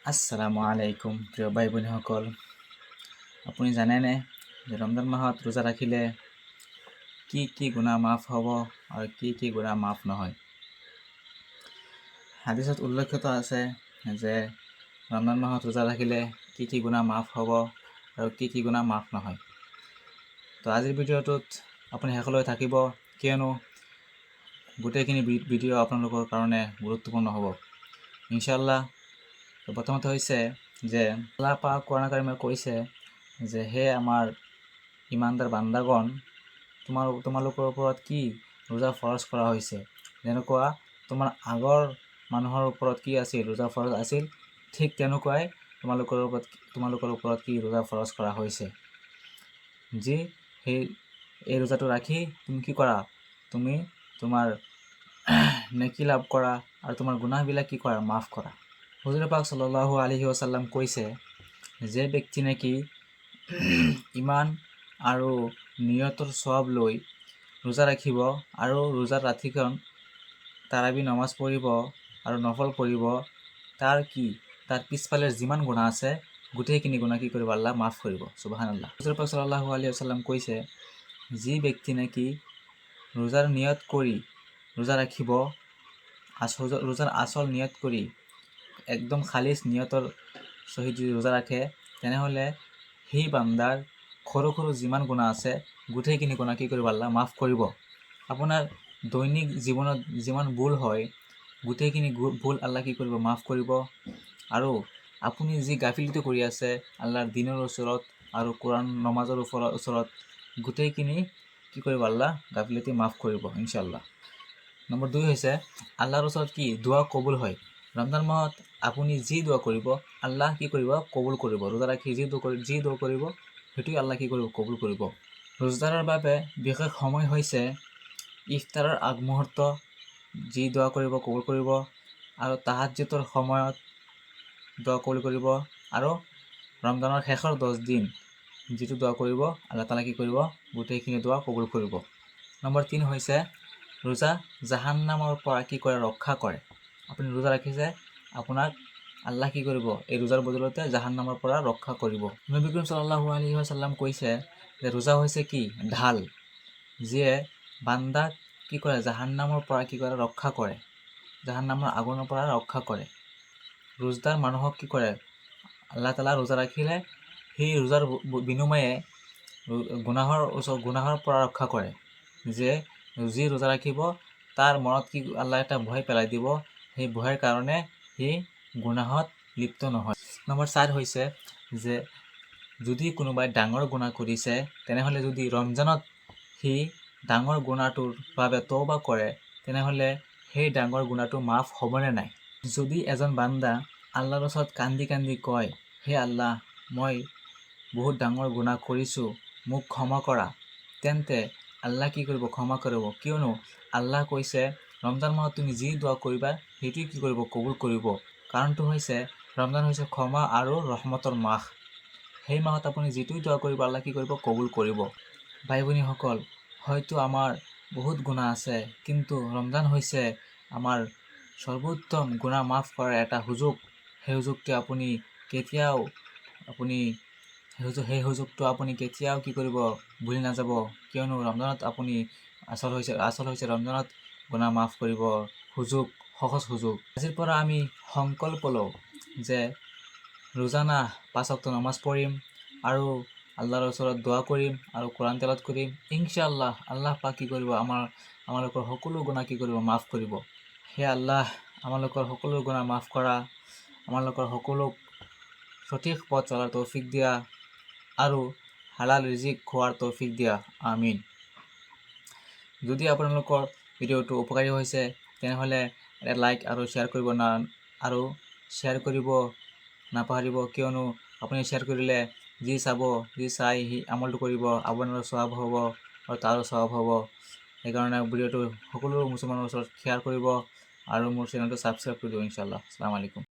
আসসালামু আলাইকুম প্ৰিয় ভাই ভনীসকল। আপুনি জানেনে যে ৰমজান মাহত ৰোজা ৰাখিলে কি কি গুনাহ মাফ হ'ব আৰু কি কি গুনাহ মাফ নহয়? হাদিছত উল্লেখিত আছে যে ৰমজান মাহত ৰোজা ৰাখিলে কি কি গুনাহ মাফ হ'ব আৰু কি কি গুনাহ মাফ নহয়। তো আজিৰ ভিডিঅ'টোত আপুনি শেষলৈ থাকিব, কিয়নো গোটেইখিনি ভিডিঅ' আপোনালোকৰ কাৰণে গুৰুত্বপূৰ্ণ হ'ব ইনশাআল্লাহ। তো প্ৰথমতে হৈছে যে আল্লাহ পাক কোৰআন কাৰিমে কৈছে যে হে আমাৰ ইমানদাৰ বান্দাগণ, তোমালোকৰ ওপৰত কি ৰোজা ফৰজ কৰা হৈছে, যেনেকুৱা তোমাৰ আগৰ মানুহৰ ওপৰত কি আছিল, ৰোজা ফৰজ আছিল, ঠিক তেনেকুৱাই তোমালোকৰ ওপৰত কি ৰোজা ফৰজ কৰা হৈছে। যি সেই এই ৰোজাটো ৰাখি তুমি কি কৰা? তুমি তোমাৰ নেকি লাভ কৰা আৰু তোমাৰ গুনাহবিলাক কি কৰা? মাফ কৰা। হুজুৰ পাক সাল্লাল্লাহু আলাইহি ৱাছাল্লাম কৈছে যে ব্যক্তি নেকি ইমান আৰু নিয়তৰ চব লৈ ৰোজা ৰাখিব আৰু ৰোজাৰ ৰাতিখন তাৰাবি নামাজ পঢ়িব আৰু নফল পঢ়িব, তাৰ পিছফালে যিমান গুনাহ আছে, গোটেইখিনি গুনাহ কি কৰিব? আল্লাহ মাফ কৰিব। সুবাহান আল্লাহ। হুজুৰ পাক সাল্লাল্লাহু আলাইহি ৱাছাল্লাম কৈছে, যি ব্যক্তি নেকি ৰোজাৰ নিয়ত কৰি ৰোজা ৰাখিব, ৰোজাৰ আচল নিয়ত কৰি, একদম খালিজ নিয়তৰ সহিত যদি ৰোজা ৰাখে, তেনেহ'লে সেই বান্দাৰ সৰু সৰু যিমান গুনাহ আছে, গোটেইখিনি গুনাহ কি কৰিব? আল্লাহ মাফ কৰিব। আপোনাৰ দৈনিক জীৱনত যিমান ভুল হয়, গোটেইখিনি ভুল আল্লাহ কি কৰিব? মাফ কৰিব। আৰু আপুনি যি গাফিলতি কৰি আছে আল্লাহৰ দিনৰ ওচৰত আৰু কোৰআন নমাজৰ ওচৰত, গোটেইখিনি কি কৰিব? আল্লাহ গাফিলতি মাফ কৰিব ইনশাআল্লাহ। নম্বৰ 2 হৈছে আল্লাহৰ ওচৰত কি দোৱা কবুল হয়। ৰমজান মাহত আপুনি যি দোৱা কৰিব, আল্লাহ কি কৰিব? কবুল কৰিব। ৰোজা ৰাখি যি দোৱা কৰিব, সেইটোৱে আল্লাহ কি কৰিব? কবুল কৰিব। ৰোজাদাৰৰ বাবে বিশেষ সময় হৈছে ইফতাৰৰ আগমুহূৰ্ত, যি দোৱা কৰিব কবুল কৰিব, আৰু তাহাজ্জুদৰ সময়ত দোৱা কবুল কৰিব, আৰু ৰমজানৰ শেষৰ 10 দিন যিটো দোৱা কৰিব, আল্লাহ তালা কি কৰিব? গোটেইখিনি দোৱা কবুল কৰিব। নম্বৰ 3 হৈছে ৰোজা জাহান্নামৰ পৰা কি কৰে? ৰক্ষা কৰে। আপুনি ৰোজা ৰাখিছে, আপোনাক আল্লাহ কি কৰিব? এই ৰোজাৰ বদলতে জাহান্নামৰ পৰা ৰক্ষা কৰিব। নবী কৰিম সাল্লাল্লাহু আলাইহি ৱাছাল্লাম কৈছে যে ৰোজা হৈছে কি ঢাল, যিয়ে বান্দাক কি কৰে? জাহান্নামৰ পৰা কি কৰে? ৰক্ষা কৰে। জাহান্নামৰ আগুনৰ পৰা ৰক্ষা কৰে। ৰোজদাৰ মানুহক কি কৰে আল্লাহ তালা? ৰোজা ৰাখিলে সেই ৰোজাৰ বিনিময়ে গুনাহৰ পৰা ৰক্ষা কৰে যে যি ৰোজা ৰাখিব, তাৰ মনত কি আল্লাহ এটা ভয় পেলাই দিব। সেই ভয়ৰ কাৰণে সি গুনাহত লিপ্ত নহয়। নম্বৰ 4 হৈছে যে যদি কোনোবাই ডাঙৰ গুনাহ কৰিছে, তেনেহ'লে যদি ৰমজানত সি ডাঙৰ গুনাহটোৰ বাবে তৌবা কৰে, তেনেহ'লে সেই ডাঙৰ গুনাহটো মাফ হ'বনে নাই? যদি এজন বান্দা আল্লাহৰ ওচৰত কান্দি কান্দি কয়, "হে আল্লাহ, মই বহুত ডাঙৰ গুনাহ কৰিছোঁ, মোক ক্ষমা কৰা", তেন্তে আল্লাহ কি কৰিব? ক্ষমা কৰিব। কিয়নো আল্লাহ কৈছে, ৰমজান মাহত তুমি যি দোৱা কৰিবা, সেইটোৱে কি কৰিব? কবুল কৰিব। কাৰণটো হৈছে ৰমজান হৈছে ক্ষমা আৰু ৰহমতৰ মাহ। সেই মাহত আপুনি যিটোই দোৱা কৰিব, আল্লাহ কি কৰিব? কবুল কৰিব। ভাই ভনীসকল, হয়তো আমাৰ বহুত গুনাহ আছে, কিন্তু ৰমজান হৈছে আমাৰ সৰ্বোত্তম গুনাহ মাফ কৰাৰ এটা সুযোগ। সেই সুযোগটো আপুনি কেতিয়াও কি কৰিব ভুলি নাযাব। কিয়নো ৰমজানত আপুনি আচল হৈছে ৰমজানত গুনাহ মাফ কৰিব সুযোগ, সহজ সুযোগ। আজিৰ পৰা আমি সংকল্প লওঁ যে ৰোজানা পাঁচ ওয়াক্ত নামাজ পঢ়িম আৰু আল্লাহৰ ওচৰত দোৱা কৰিম আৰু কোৰআন তেলাৱাত কৰিম। ইনশাআল্লাহ আল্লাহ পাক কি কৰিব? আমালোকৰ সকলো গুনাহ কি কৰিব? মাফ কৰিব। হে আল্লাহ, আমালোকৰ সকলো গুনাহ মাফ কৰা, আমালোকৰ সকলোক সঠিক পথ চলাৰ তৌফিক দিয়া আৰু হালাল ৰিজিক খোৱাৰ তৌফিক দিয়া। আমিন। যদি আপোনালোকৰ ভিডিঅ'টো উপকাৰী হৈছে, তেনেহ'লে এটা লাইক আৰু শ্বেয়াৰ কৰিব না আৰু শ্বেয়াৰ কৰিব নাপাহৰিব। কিয়নো আপুনি শ্বেয়াৰ কৰিলে যি চাব, যি চাই সি আমলটো কৰিব, আপোনাৰো সৱাব হ'ব আৰু তাৰো সৱাব হ'ব। সেইকাৰণে ভিডিঅ'টো সকলো মুছলমানৰ ওচৰত শ্বেয়াৰ কৰিব আৰু মোৰ চেনেলটো ছাবস্ক্ৰাইব কৰি দিব ইনশাআল্লাহ। আসসালামু আলাইকুম।